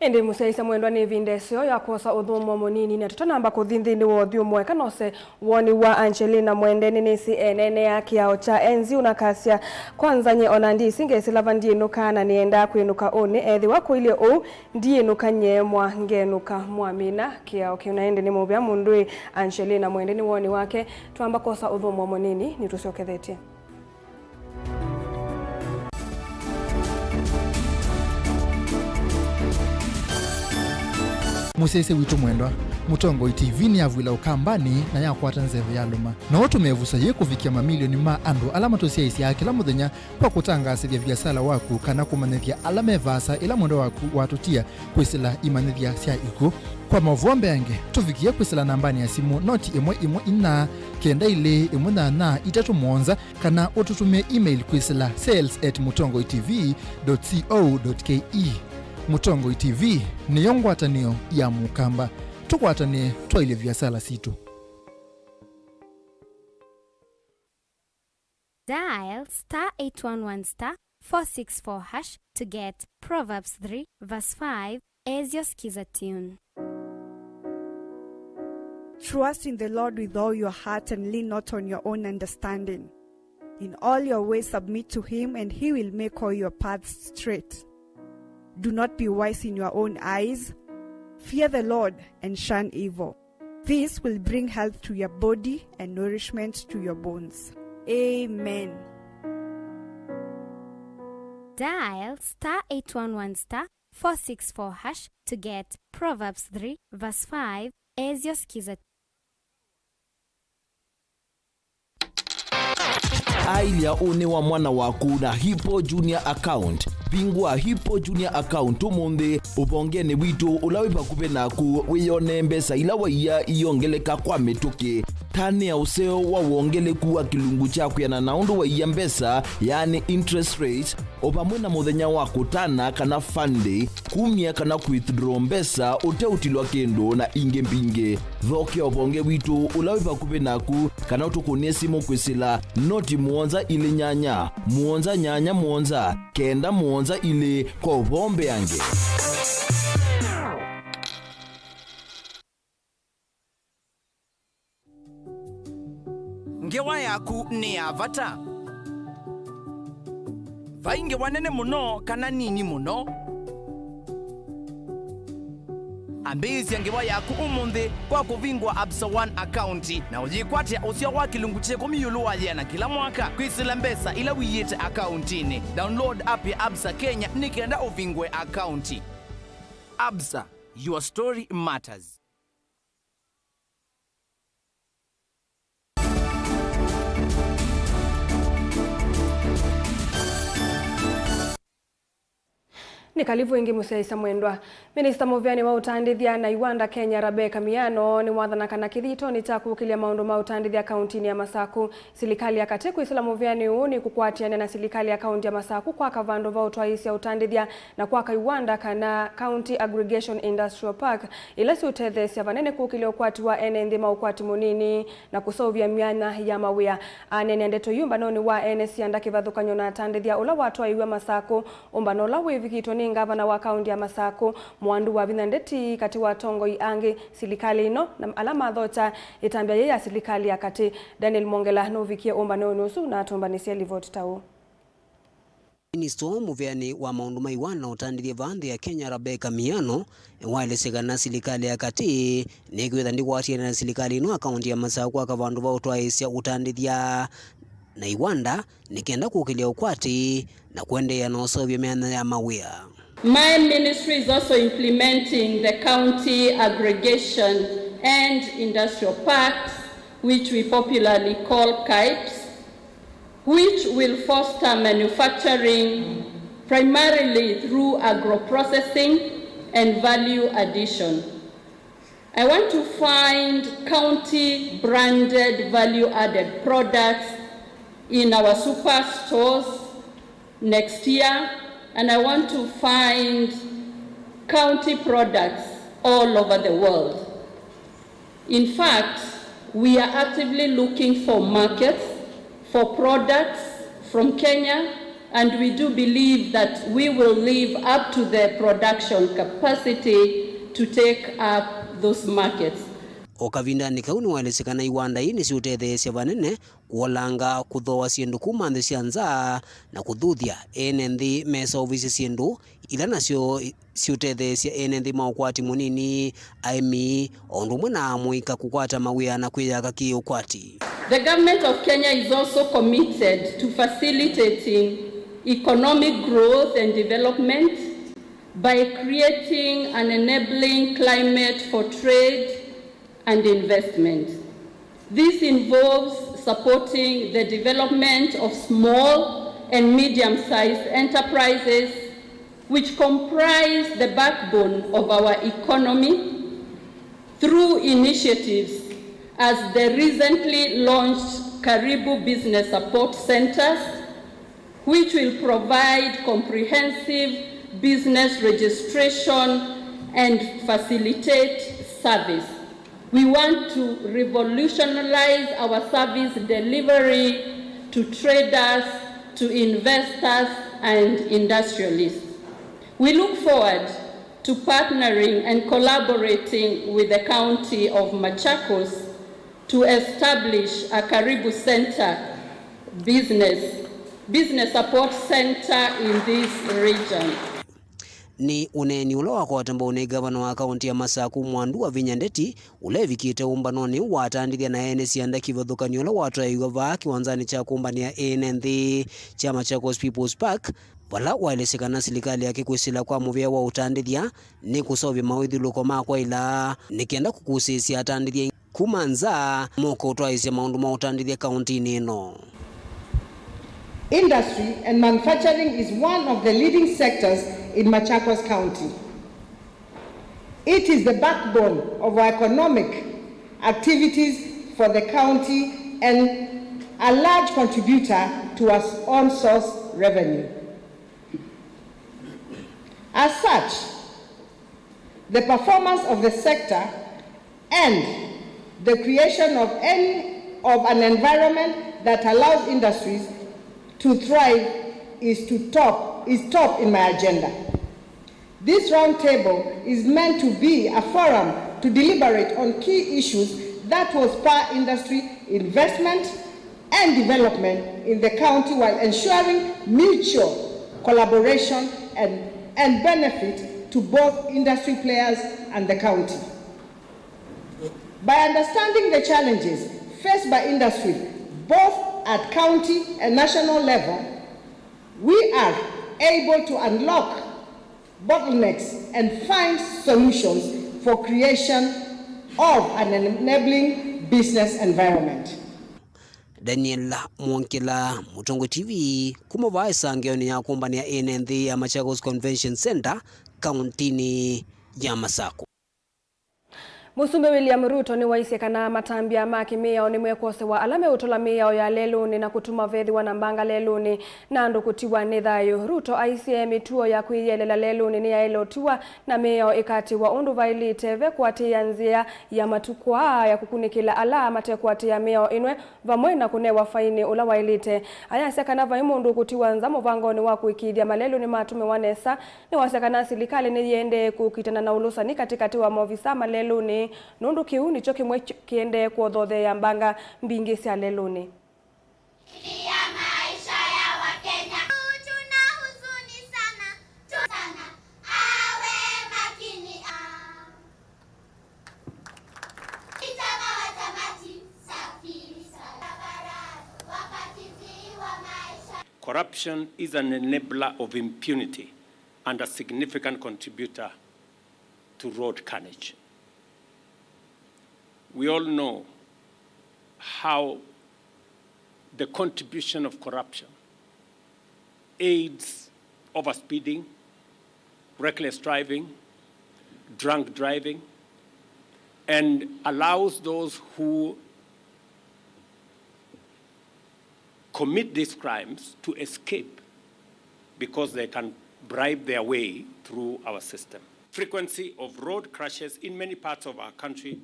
Ĩndĩ mũsyaĩĩsya mwendwa, nĩ ĩvinda ĩseo ya kwosa ũthũmũo mũnini, na tũtanamba kũthi nthĩnĩ wa ũthyũmũo, eka nose woni wa Angelina Mwende. Nĩnĩsĩ eneenea kĩao kya Enziu na akasya, "Kwanza nyie ona ndĩsĩ ngesĩla va ndyĩnũkaa, na nĩendaa kwĩnũka ũnĩ. Ethĩwa kũilye ũu, ndyĩnũka nyie mwa ngenũka." Mwamina kĩao kĩu. Na ĩndĩ nĩ mũvea mũndũ ĩ Angelina Mwende nĩ woni wake. Twamba kwosa ũthũmũo mũnini, nĩtũsyokethetye. Mũsyaĩĩsya witũ mwendwa, Mũtongoi T V nĩyavw'ĩla Ũkambanĩ na yakwata nzeve ya lũma. No ũtũmĩe ĩvuso yĩĩ kũvikĩa mamilioni ma andũ ala matũsyaĩĩsyaa kĩla mũthenya kwa kũtangaasĩthya viasala waku kana kũmanyĩthya ala me vaasa ĩla mwendwa waku watũtia kwĩsĩla imanyĩthya sya ikw'ũ. Kwa maũvoo mbeange, tũvikĩe kwĩsĩla nambanĩ ya simũ noti ĩmwe ĩmwe inya kenda ilĩ ĩmwe nyanya itatũ mũonza, kana ũtũtũmĩe email kwĩsĩla sales at mũtongoi T V dot co dot K E. Mũtongoi T V nĩyo ngwatanĩo ya Mũkamba. Tũkwatanĩe twaĩlye viasala sitũ. Dial star eight one one star four six four hash to get Proverbs three verse five as your Skiza tune. Trust in the Lord with all your heart and lean not on your own understanding. In all your ways submit to him, and he will make all your paths straight. Do not be wise in your own eyes. Fear the Lord and shun evil. This will bring health to your body and nourishment to your bones. Amen. Dial star eight one one star four six four hash to get Proverbs three verse five as your Skiza. Aĩlya ũnĩ wa mwana waku na Hippo Junior Account. Vingũa Hippo Junior Account ũmũnthĩ, ũvongenĩ witũ ũla wĩ vakuvĩ naku, wĩyonee mbesa ila waiya iyongeleka kwa mĩtũkĩ. Tanĩa ũseo wa wongeleku wa kĩlungu kya kwĩanana na ũndũ waiya mbesa, yaani interest rate, o vamwe na mũthenya wa kũtana kana fund day, kumya kana kũ withdraw mbesa ũteũtilwa kĩndũ, na ingĩ mbingĩ. Thokea ũvonge witũ ũla wĩ vakuvĩ naku, kana ũtũkũnĩe simũ kwĩsĩla noti mũonza ilĩ nyanya, mũonza nyanya mũonza, kenda mũonza ilĩ kwa ũvoo mbeange. Ngewa yaku nĩ ya vata. Vai ngewa nene mũno kana nini mũno. Ambĩĩsya ngewa yaku ũmũnthĩ kwa kũvingũa Absa One akaunti na ũyĩkwatĩa ũseo wa kĩlungu kya ĩkũmi ĩũlũ wa yĩana kĩla mwaka kwĩsĩla mbesa ila ũiĩte akauntinĩ. Download app ya Absa Kenya nĩ kenda ũvingũe akaunti. Absa, your story matters. Nĩ kalivu ĩngĩ mũsyaĩĩsya mwendwa. Minista mũvĩanĩ wa ũtandĩthya na iwanda Kenya, Rebecca Miano, nĩwathana kana kĩthitonĩ kya kũkĩlya maũndũ ma ũtandĩthya kauntinĩ ya Masaku, silikalĩ ya katĩ kwĩsĩla mũvĩanĩ ũũ nĩ kũkwatĩanĩa na silikalĩ ya kaunti ya Masaku kwaka vandũ va ũtwaĩĩsya ũtandĩthya na kwaka iwanda kana County Aggregation Industrial Park, ila siũtetheesya vanene kũkĩlya ũkwati wa ene nthĩ ma ũkwati mũnini na kũseũvya myanya ya mawĩa. Aneenea ndeto ii ũmbanonĩ wa ene sianda kĩvathũkany'o na atandĩthya ũla watwaĩiwe Masaku, ũmbano ũla wĩvikĩtwe nĩ ngavana wa kaunti ya Masaku, Mwandu Wavinya Ndeti, katĩ wa atongoi angĩ, silikalĩ ĩno, na ala mathokya ĩtambya yĩĩ ya silikalĩ ya katĩ. Daniel Mwongela nũvikie ũmbanonĩ ũsu na atũmbanĩsye livoti ta ũũ. Minista mũvĩanĩ wa maũndũ ma iwanda na ũtandĩthya vaa nthĩ ya Kenya, Rebecca Miano, nĩwaelesye kana silikalĩ ya katĩ nĩkwĩtha ndĩkwatĩanĩa na silikalĩ ĩno ya kaunti ya Masaku kwaka vandũ va ũtwaĩĩsya ũtandĩthya na iwanda nĩ kenda kũkĩlya ũkwati na kũendeea na ũseũvya myanya ya mawĩa. My ministry is also implementing the county aggregation and industrial parks, which we popularly call KAIPs, which will foster manufacturing primarily through agro-processing and value addition. I want to find county branded value added products in our superstores next year, and I want to find county products all over the world. In fact, we are actively looking for markets for products from Kenya And we do believe that we will live up to the production capacity to take up those markets. O kavindanĩ kau nĩwaelesye kana iwanda ii nĩsiũtetheesya vanene kũolanga kũthooa syĩndũ kuma nthĩ sya nza na kũthuthya ene nthĩ meseũvĩsye syĩndũ ila nasyo siũtetheesya ene nthĩ ma ũkwati mũnini, aĩmi, o ũndũ ũmwe na amũika kũkwata mawĩa na kwĩyaka kĩ-ũkwati. The government of Kenya is also committed to facilitating economic growth and development by creating an enabling climate for trade and investment. This involves supporting the development of small and medium-sized enterprises, which comprise the backbone of our economy, through initiatives as the recently launched Karibu Business Support Centers, which will provide comprehensive business registration and facilitate service. We want to revolutionize our service delivery to traders, to investors, and industrialists. We look forward to partnering and collaborating with the County of Machakos to establish a Karibu Center business, business support center in this region. Nĩ ũneeni ũla wakwata mbau nĩ ngavana wa kaũntĩ ya Masaku, Mwandu Wavinya Ndeti, ũla evikĩte ũmbanonĩ ũũ wa atandĩthya na ene syanda kĩvathũkany'o ũla watwaĩiw'e vaa kĩwanzanĩ kya kũmbanĩa ene nthĩ kya Machakos People's Park, vala waelesye kana silikalĩ yake kwĩsĩla kwa mũvĩa wa ũtandĩthya nĩ kũseũvya mawĩthyũlũlũko ma kwaĩla nĩ kenda kũkusĩĩsya atandĩthya kuma nza moka ũtwaĩĩsya maũndũ ma ũtandĩthya kaũntĩnĩ ĩno. Industry and manufacturing is one of the leading sectors in Machakos County. It is the backbone of our economic activities for the county and a large contributor to our own source revenue. As such, the performance of the sector and the creation of any, of an environment that allows industries to thrive is to top, is top in my agenda. This roundtable is meant to be a forum to deliberate on key issues that will spur industry investment and development in the county while ensuring mutual collaboration and, and benefit to both industry players and the county. By understanding the challenges faced by industry both at county and national level, we are able to unlock bottlenecks and find solutions for creation of an enabling business environment. Daniel Mwongela, Mũtongoi T V, kuma vaa ĩsangĩonĩ ya kũmbanĩa ene nthĩ ya Machakos Convention Center, kaũntĩnĩ ya Masaku. Mũsumbĩ William Ruto nĩwaisye kana matambya ma kĩmĩao nĩmekwosewa ala meũtũla mĩao ya lelũnĩ na kũtuma vethĩwa na mbanga lelũnĩ na andũ kũtiwa nĩ thayũ. Ruto aisye mĩtuo ya kwĩyĩelela lelũnĩ nĩyaĩle ũtiwa na mĩao ĩkatĩwa ũndũ vaĩlĩte, ve kũatĩĩa nzĩa ya matukũ aa ya kũkunĩkĩla ala matekũatĩĩa mĩao ĩno vamwe na kũnewa fainĩ ũla waĩlĩte. Ayasya kana vai mũndũ ũkũtiwa nza mũvangonĩ wa kũĩkĩĩthya malelũ nĩmatũmĩwa nesa. Nĩwasya kana silikalĩ nĩyĩendee kũkitana na ũlũsani katĩkatĩ wa maovisa malelũnĩ, nũndũ kĩu nĩkyo kĩmwe kĩ-, kĩendee kũothootheea mbanga mbingĩ sya lelũnĩ. Corruption is an enabler of impunity and a significant contributor to road carnage. We all know how the contribution of corruption aids overspeeding, reckless driving, drunk driving, and allows those who commit these crimes to escape because they can bribe their way through our system. Frequency of road crashes in many parts of our country,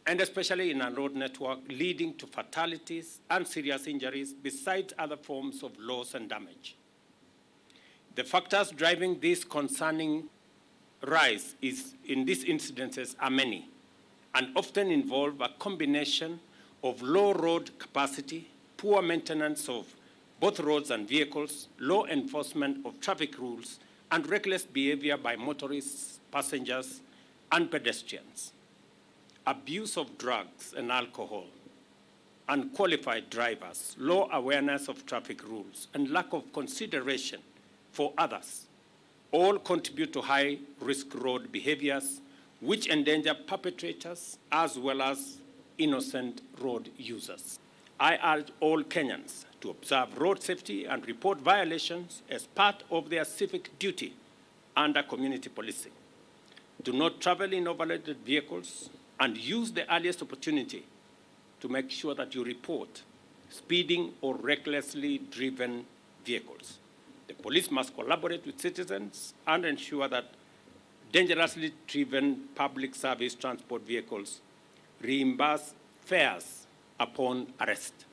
and especially in our road network, leading to fatalities and serious injuries, besides other forms of loss and damage. The factors driving this concerning rise is, in these incidences are many and often involve a combination of low road capacity, poor maintenance of both roads and vehicles, low enforcement of traffic rules, and reckless behavior by motorists, passengers, and pedestrians. Abuse of drugs and alcohol, unqualified drivers, low awareness of traffic rules, and lack of consideration for others all contribute to high-risk road behaviors, which endanger perpetrators as well as innocent road users. I urge all Kenyans to observe road safety and report violations as part of their civic duty under community policing. Do not travel in overloaded vehicles and use the earliest opportunity to make sure that you report speeding or recklessly driven vehicles. The police must collaborate with citizens and ensure that dangerously driven public service transport vehicles reimburse fares upon arrest.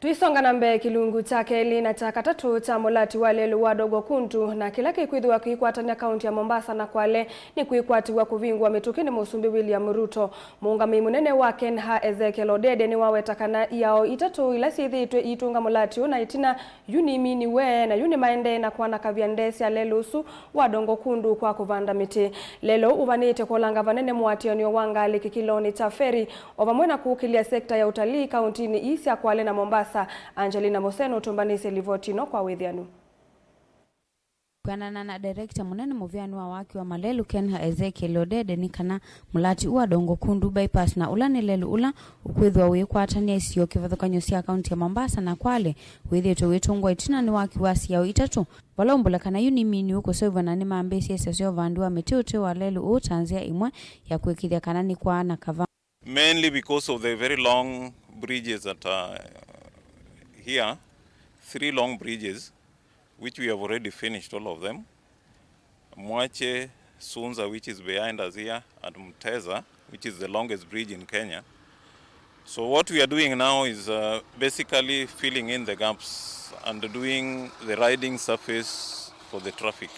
Tũisonga na mbee, kĩlungu kya kelĩ na kya katatũ kya mũlati wa lelũ wa Dongo Kundu na kĩla kĩkwĩthĩwa kĩikwatany'a kaunti ya Mombasa na Kwale nĩkwĩkwatiw'a kũvingũa mĩtũkĩ nĩ Mũsumbĩ William Ruto. Mũũngamĩi mũnene wa KENHA Ezekiel Odede nĩwaweta kana iao itatũ ila syĩthĩĩtwe iitũnga mũlati ũũ na ĩtina yu niminiwe, na yu nĩmaendee na kwanakavya ndee sya lelũ ũsu wa Dongo Kundu kwa kũvanda mĩtĩ. Lelũ ũvanĩte kũolanga vanene mũatĩanĩo wa ngalĩ kĩkĩlonĩ kya ferry, o vamwe na kũkĩlya sekta ya ũtalii kauntinĩ ii sya Kwale na Mombasa. Angelina Mose nũtũmbanĩsye livoti ĩno kwa wĩthĩanu. Kwĩanana na director mũnene mũvĩanĩ wa waki wa malelũ KENHA Ezekiel Odede, nĩ kana mũlati ũũ wa Dongo Kundu bypass, na ũla nĩ lelũ ũla ũkwĩthĩwa ũikwatany'a isio kĩvathũkany'o sya kaunti ya Mombasa na Kwale, wĩthĩĩtwe wĩtũngwa ĩtina nĩ waki wa siao itatũ, vala ũmbũla kana yu niminiwe kũseũvw'a na nĩmambĩĩsye ĩsese ya ũvandi wa mĩtĩ ũtee wa lelũ ũũ ta nzĩa ĩmwe ya kũĩkĩĩthya kana nĩkwaana kava. Mainly because of the very long bridges that are here, three long bridges, which we have already finished all of them. Mwache, Sunza, which is behind us here, and Mteza, which is the longest bridge in Kenya. So what we are doing now is, uh, basically filling in the gaps and doing the riding surface for the traffic.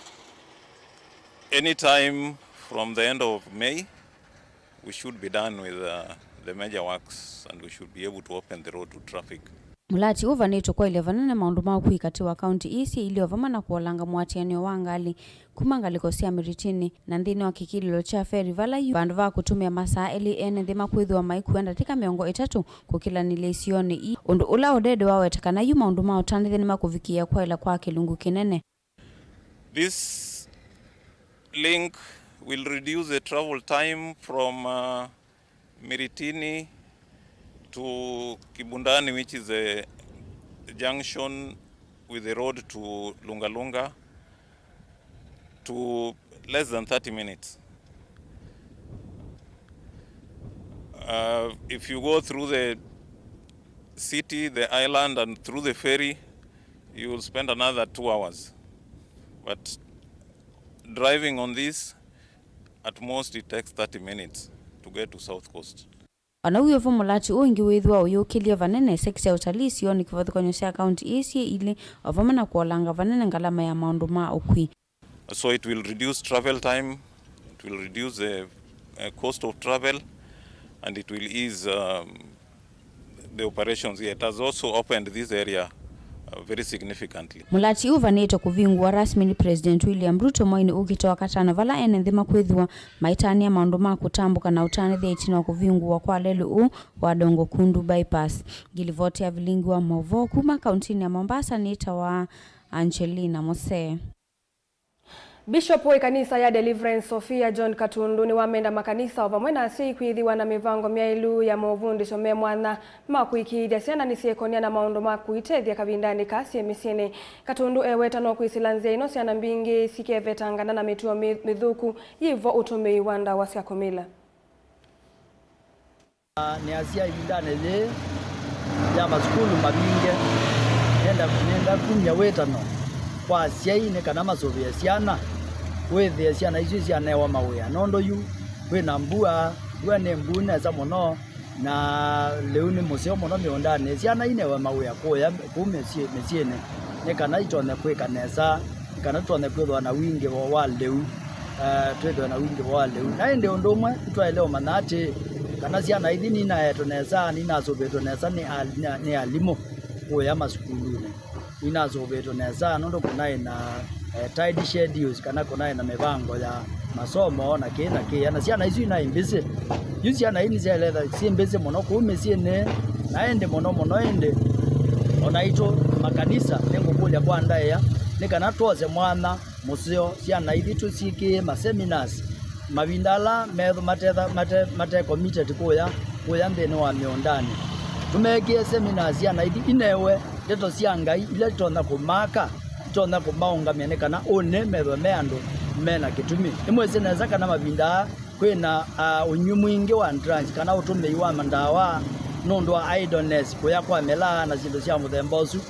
Anytime from the end of May, we should be done with, uh, the major works and we should be able to open the road to traffic. Mũlati ũũ ũvanĩtwe kwaĩlya vanene maũndũ ma ũkui katĩ wa kaunti ii syĩ ilĩ o vamwe na kũolanga mũatĩanĩo wa ngalĩ kuma ngalĩko sya Mĩrĩtĩnĩ na nthĩnĩ wa kĩkĩlĩlo kya ferry, vala yu vandũ va kũtũmĩa masaa elĩ, ene nthĩ makwĩthĩwa maikua ndatĩka mĩongo ĩtatũ kũkĩlanĩlya isionĩ ii, ũndũ ũla Odede waweta kana yu maũndũ ma ũtandĩthya nĩmakũvikĩĩa kwaĩla kwa kĩlungu kĩnene. This link will reduce the travel time from, uh, Miritini to Kibundani, which is the junction with the road to Lunga Lunga, to less than thirty minutes. Uh, if you go through the city, the island, and through the ferry, you will spend another two hours. But driving on this, at most it takes thirty minutes to get to South Coast. O na wĩ o vo, mũlati ũũ ĩngĩ wĩthĩwa ũyũkĩlye vanene sekita ya ũtalii isionĩ kĩvathũkany'o sya kaunti ii syĩ ilĩ, o vamwe na kũolanga vanene ngalama ya maũndũ ma ũkui. So it will reduce travel time, it will reduce the, uh, cost of travel, and it will ease, um, the operations here. It has also opened this area, uh, very significantly. Mũlati ũũ ũvanĩtwe kũvingũwa rasmi nĩ President William Ruto mwainĩ ũkĩte wa katano, vala ene nthĩ makwĩthĩwa maitanĩa maũndũ ma kũtambũka na ũtanĩthya ĩtina wa kũvingũwa kwa lelũ ũũ wa Dongo Kundu Bypass. Ngilivoti ya vilingi wa maũvoo kuma kauntinĩ ya Mombasa nĩtawa Angelina Mose. Bishop wa ĩkanisa ya Deliverance Sophia John Katundu nĩwamenda makanisa o vamwe na asyai kwĩthĩwa na mĩvango myaĩlu ya movundĩsyo me mwanya ma kũĩkĩĩthya syana nĩsyeekonia na maũndũ ma kũitethya kavindanĩ kaa syĩ mĩsyĩnĩ. Katundu eweta no kwĩsĩla nzĩa ĩno syana mbingĩ sikevetangana na mĩtuo mĩ-, mĩthũku yĩ vo ũtũmĩi wa ndawa sya kũmila. Nĩasya ĩvindanĩ yĩĩ ya masukulu mavinge, nĩenda, nĩenda kumya wĩtano Kwa asyai nĩ kana masũvĩe syana, wĩthĩe syana isu syanewa mawĩa, nũndũ yu kwĩna mbua, mbua nĩ mbuu nesa mũno, na lĩu nĩ mũseo mũno mĩũndanĩ. Syana inewe mawĩa kũya kũu mĩsyĩ, mĩsyĩnĩ, nĩ kana itonye kwĩka nesa, nĩ kana tũtonye kwĩthĩwa na wingĩvo wa lĩu, eh, twĩthĩwe na wingĩvo wa lĩu. Na ĩndĩ ũndũ ũmwe nĩtwaĩle ũmanya atĩĩ, kana syana ithi ninaetwe nesa, ninasũvĩtwe nesa nĩ al-, nĩ, nĩ alimũ kũya masukulunĩ. Ninasũvĩtwe nesa nũndũ kũnaĩ na, eh, tight schedules, kana kũnaĩ na mĩvango ya masomo na kĩĩ na kĩĩ. Na syana isu inaĩ mbĩsĩ. Yu syana ii nĩsyaĩle syĩ mbĩsĩ mũno kũu mĩsyĩnĩ, na ĩndĩ mũno mũno ĩndĩ o naitũ makanisa, nĩngũkũlya kwa ndaĩa nĩ kana twose mwanya mũseo syana ithi tũsyĩkĩe ma seminars mavinda ala methũ matetha-, mate, mate committed kũya, kũya nthĩnĩ wa mĩũndanĩ. Tũmekĩe seminars syana ithi inewe ndeto sya Ngai ila itonya kũmaka, itonya kũmaũngamya nĩ kana ũnĩ methwe me andũ me na kĩtumi. Nĩmwĩsĩ nesa kana mavinda aa kwĩna, ah, ũnywi mwingĩ wa drugs kana ũtũmĩi wa mandawa nũndũ wa idleness, kũya kwa mĩlaa na syĩndũ sya mũthemba ũsu.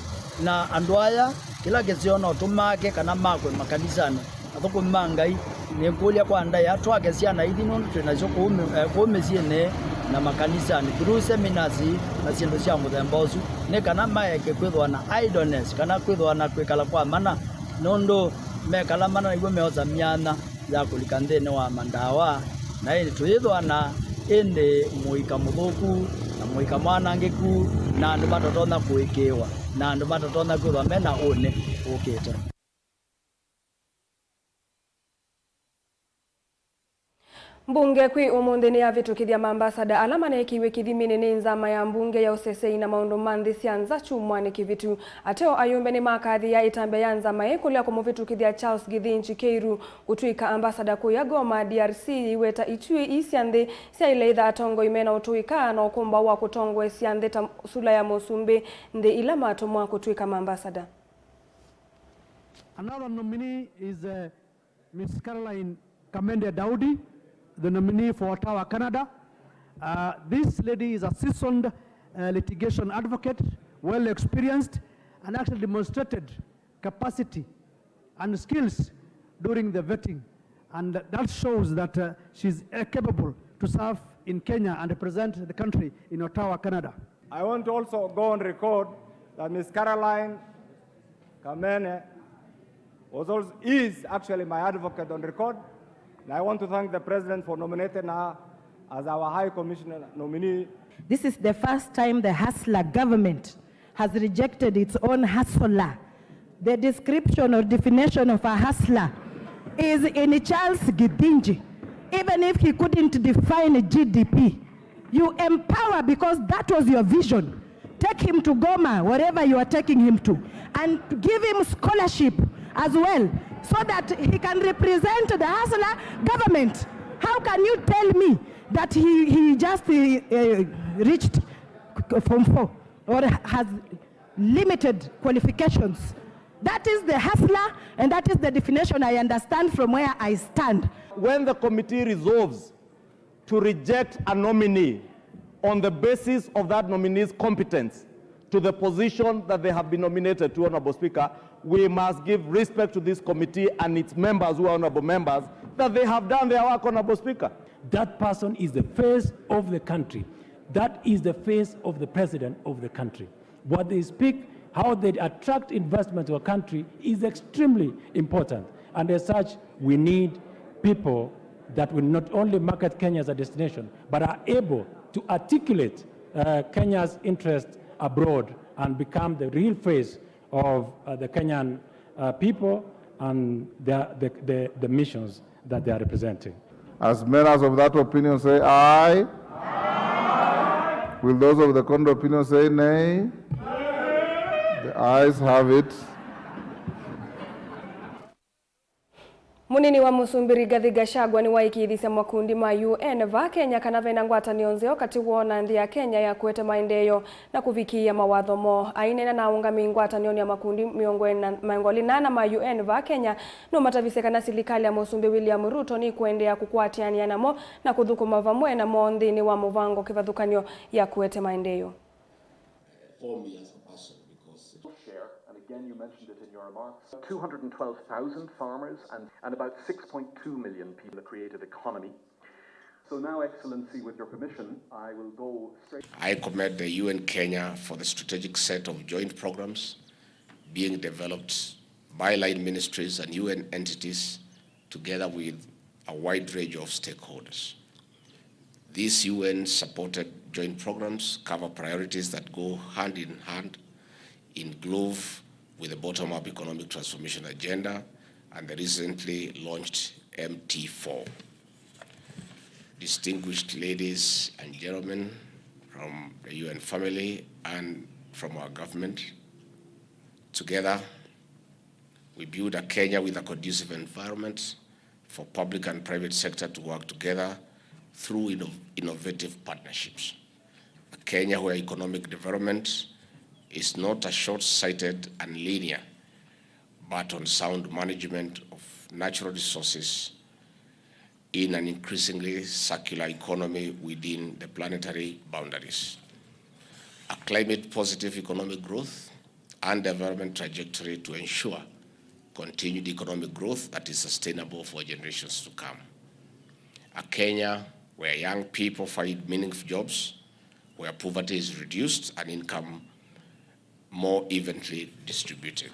Na andũ aya, kĩla kĩseo no tũmake kana makwe makanisanĩ. Athũkũmi ma Ngai, nĩngũlya kwa ndaĩa twake syana ithi nũndũ twĩ nasyo kũu mĩ-, eh, kũu mĩsyĩnĩ na makanisanĩ, through seminars na syĩndũ sya mũthemba ũsu, nĩ kana maeke kwĩthĩwa na idleness, kana kwĩthĩwa na kwĩkala kwa mana, nũndũ mekala mana nĩw'o meosa myanya ya kũlika nthĩnĩ wa mandawa, na ĩndĩ tũyĩthĩwa na ĩndĩ mũika mũthũku, na mũika mwanangĩku, na andũ matatonya kũĩkĩĩwa, na andũ matatonya kwĩthĩwa me na ũnĩ ũkĩte. Mbunge kwĩ ũmũnthĩ nĩyavĩtũkĩthya mambasada ala maneekiw'e kĩthiminĩ nĩ nzama ya mbunge ya ũseseĩ na maũndũ ma nthĩ sya nza kyumwanĩ kĩvĩtu. Ateo ayũmbe nĩmakathĩĩa ĩtambya ya nzama ĩĩ kũlea kũmũvĩtũkĩthya Charles Githinji Kĩiru kũtw'ĩka ambasada kũya Goma, D R C, yĩiweta ituĩ ii sya nthĩ syaĩle ĩtha atongoi me na ũtũĩka na ũkũmbaũ wa kũtongoesya nthĩ ta sula ya mũsumbĩ nthĩ ila matũmwa kũtw'ĩka mambasada. Another nominee is, uh, Miss Caroline Kamende Daudi, the nominee for Ottawa, Canada. Uh, this lady is a seasoned, uh, litigation advocate, well experienced, and actually demonstrated capacity and skills during the vetting, and that shows that, uh, she's, uh, capable to serve in Kenya and represent the country in Ottawa, Canada. I want to also go on record that Miss Caroline Kamene was also, is actually my advocate on record, and I want to thank the President for nominating her as our High Commissioner nominee. This is the first time the Hustler government has rejected its own hustler. The description or definition of a hustler is in Charles Githinji. Even if he couldn't define G D P, you empower because that was your vision. Take him to Goma, wherever you are taking him to, and give him scholarship as well, so that he can represent the hustler government. How can you tell me that he, he just, uh, reached form four or has limited qualifications? That is the hustler, and that is the definition I understand from where I stand. When the committee resolves to reject a nominee on the basis of that nominee's competence to the position that they have been nominated to, Honorable Speaker, we must give respect to this committee and its members who are honorable members, that they have done their work, Honorable Speaker. That person is the face of the country. That is the face of the president of the country. What they speak, how they attract investment to a country is extremely important. And as such, we need people that will not only market Kenya as a destination, but are able to articulate, uh, Kenya's interest abroad and become the real face of, uh, the Kenyan, uh, people and the, the, the, the missions that they are representing. As many as of that opinion say aye. Aye. Will those of the contrary opinion say nay? Nay. The ayes have it. Mũnini wa Mũsumbĩ Rigathi Gachagua nĩwaĩkĩĩthisye makundi ma U N vaa Kenya kana vena ngwatanĩo nzeo katĩ woo na nthĩ ya Kenya ya kũete maendeeo na kũvikĩĩa mawatho moo. Aineena na aũngamĩi ngwatanĩonĩ ya makundi mĩongo ĩna, mĩongo ĩlĩ na ana ma U N vaa Kenya, nũmatavisye kana silikalĩ ya Mũsumbĩ William Ruto nĩkũendeea kũkwatĩanĩa namo na kũthũkũma vamwe namo nthĩnĩ wa mũvango kĩvathũkany'o ya kũete maendeeo. Again, you mentioned it in your remarks. Two hundred and twelve thousand farmers and, and about six point two million people in the creative economy. So now, Excellency, with your permission, I will go straight. I commend the U N Kenya for the strategic set of joint programs being developed by line ministries and U N entities together with a wide range of stakeholders. These U N-supported joint programs cover priorities that go hand in hand, in glove with the bottom-up economic transformation agenda and the recently launched M T four. Distinguished ladies and gentlemen from the U N family and from our government, together we build a Kenya with a conducive environment for public and private sector to work together through inno-, innovative partnerships. A Kenya where economic development is not a short-sighted and linear, but on sound management of natural resources in an increasingly circular economy within the planetary boundaries. A climate-positive economic growth and development trajectory to ensure continued economic growth that is sustainable for generations to come. A Kenya where young people find meaningful jobs, where poverty is reduced and income more evenly distributed.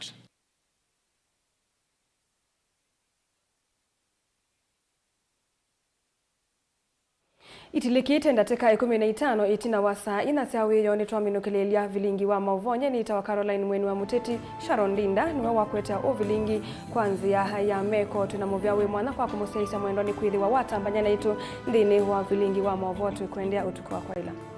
Itilikite ndatĩka ĩkũmi na itano ĩtina wa saa inya sya wĩoo, nĩtwaminũkĩlĩĩlya vilingi wa maũvoo. Nyie nĩtawa Caroline Mweni wa Mũteti. Sharon Ndinda nĩwe wakwete ũvilingi kwa nzĩa ya meko. Twĩna mũvea wĩ mwanya kwa kũmũsyaĩĩsya mwendwa nĩ kwĩthĩwa watambany'a naitũ nthĩnĩ wa vilingi wa maũvoo. Twĩkwendea ũtukũ wa kwaĩla.